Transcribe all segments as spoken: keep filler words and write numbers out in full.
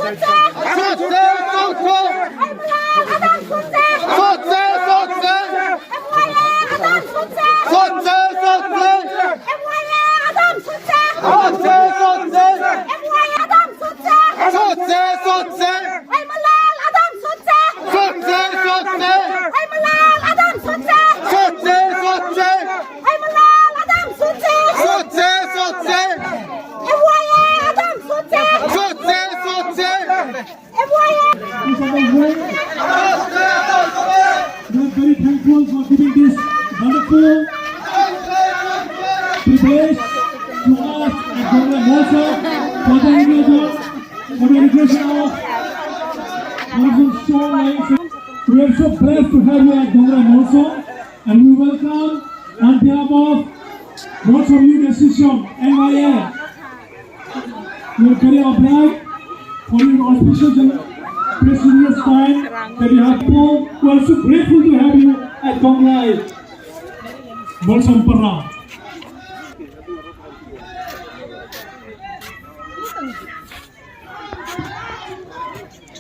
Sotse, sotse. Sotse, sotse. Sotse, sotse. Sotse, sotse. Sotse, sotse. Sotse, sotse. Sotse, sotse. Sotse, sotse. Sotse, sotse. Sotse, sotse. We are very thankful for giving this wonderful privilege to us at Dongra Mahotsav for the inauguration, for the inauguration of wonderful store lines. We are so blessed to have you at Dongra Mahotsav, and we welcome on behalf of Mahotsav Youth Association, M Y A, your career of life, for your auspicious and precious time that you have poured. We are so grateful to have you at Dongra Mahotsav Parna.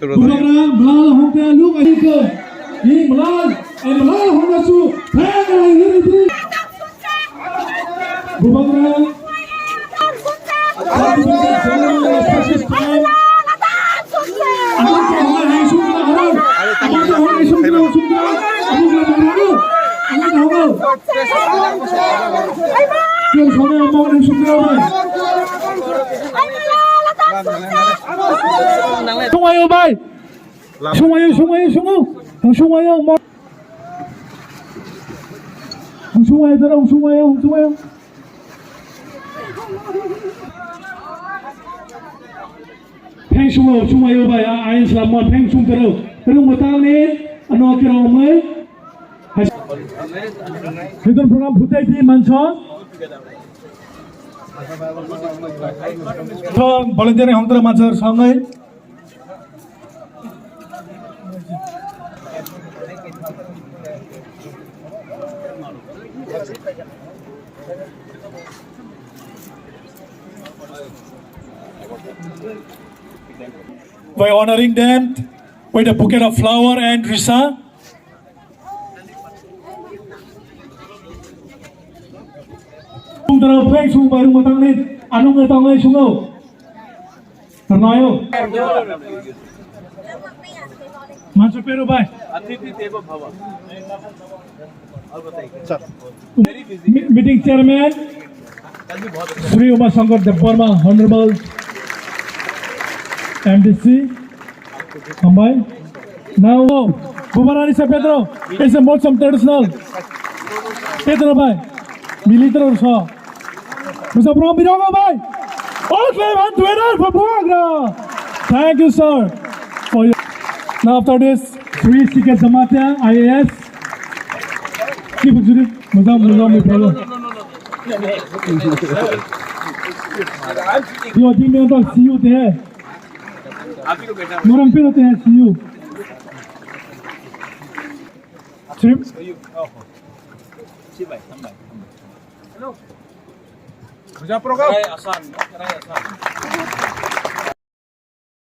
Bubagra, malal hongkhe luk aiko. Ni malal, ai malal hongna su, thang ai hiri hiri. Bubagra. Sungayo bai. Sungayo, sungayo, sungo. Ang sungayo, mo. Ang sungayo, dara, ang sungayo, ang sungayo. Pheng sungo, sungayo bai, a, ain slamma, pheng sung kero. Pero mutang ni, ano kero mai. Hiton program phutai di manso. Thong volunteer hongtra manso sangai. By honoring them with a bouquet of flower and risa. Tongtwrwng phai sung bai rwngmo tangni, anungno tanglai sungo. Rwnaio. Mansa pero bai. Atithi devo bhava. Sir. Mi-, meeting chairman, Shri Uma Shankar Debbarma, Honorable M D C. Hambai. Now, Bubarani sa Pedro, it's a Motsam traditional. Pedro bai, military sa. Masa pro mirongo bai. All claim and winner for Bubagra. Thank you, sir, for your. Now after this, Shri C K Jamatia, I A S. Keep it, Judith. Mujam, mujam, mujam. Yo, di men to see you there. Morang pero te see you. Trip. Mujam program.